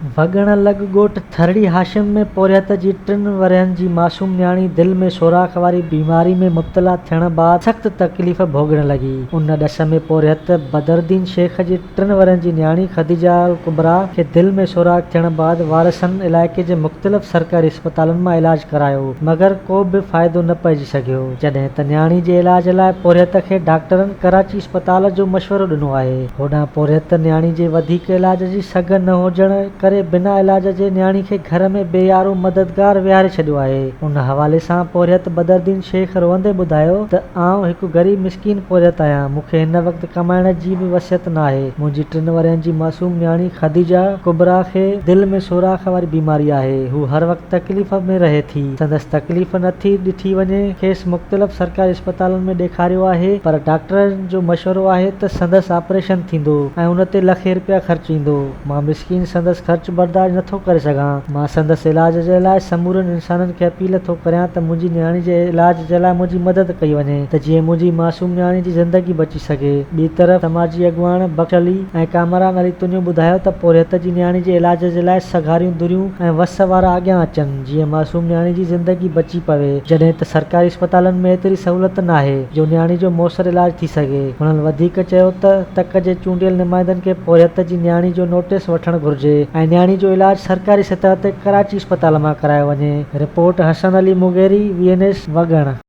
وڳڻ لڳ ڳوٺ ٿرڙي هاشم ۾ پورهيت جي ٽن ورهين جي معصوم نياڻي دل ۾ سوراخ واري بيماري ۾ مبتلا ٿيڻ بعد سخت تڪليف ڀوڳڻ لڳي. ان ڏس ۾ پورهيت بدرالدين شيخ جي ٽن ورهين جي نياڻي خديجه الڪبريٰ کي دل ۾ سوراخ ٿيڻ بعد وارثن علائقي جي مختلف سرڪاري اسپتالن مان علاج ڪرايو مگر ڪو به فائدو نه پئجي سگهيو جڏهن ته نياڻي جي علاج لاء پورهيت کي ڊاڪٽرن ڪراچي اسپتال جو مشورو ڏنو آهي. هوڏانهن پورهيت نياڻي جي وڌيڪ علاج جي سگهه نه هجڻ ڪري بنا علاج جي نياڻي کي گهر ۾ بي يارو مددگار ويهاري ڇڏيو آهي. ان حوالي سان پورهيت بدرالدين شيخ روئندي ٻڌايو ته آئون هڪ غريب مسڪين پورهيت آهيان مون کي هن وقت ڪمائڻ جي به وسعت ناهي منهنجي ٽن ورهين جي معصوم نياڻي خديجه ڪبريٰ کي دل ۾ سوراخ واري بيماري آهي هو هر وقت تڪليف ۾ رهي ٿي. سندس تڪليف نه ٿي ڏٺي وڃي. کيس مختلف سرڪاري اسپتالن ۾ ڏيکاريو آهي پر ڊاڪٽرن جو مشورو آهي ته سندس آپريشن ٿيندو ۽ ان تي لکين رپيا خرچ ايندو. مان مسڪين سندس خرچ برداشت نه ٿو ڪري سگهان. مان سندس علاج جي لاء سمورن انسانن کي اپيل ٿو ڪريان ته منهنجي نياڻي جي علاج جي لاء منهنجي مدد ڪئي وڃي ته جيئن منهنجي معصوم نياڻي جي زندگي بچي سگهي. ٻي طرف سماجي اڳواڻ بخش علي ۽ ڪامران علي تنيو ٻڌايو ته پورهيت جي نياڻي جي علاج جي لاء سگهاريون ڌريون ۽ وس وارا اڳيان اچن جيئن معصوم نياڻي جي زندگي بچي پوي جڏهن ته سرڪاري اسپتالن ۾ ايتري سهولت ناهي جو نياڻي جو موثر علاج ٿي سگهي هنن وڌيڪ چيو ته تڪ جي چونڊيل نمائندن کي پورهيت جي نياڻي جو نوٽيس وٺڻ گهرجي ۽ نياڻي جو علاج سرڪاري سطح تي ڪراچي اسپتال مان ڪرايو وڃي report Hassan Ali Mugheri V N S Waggan.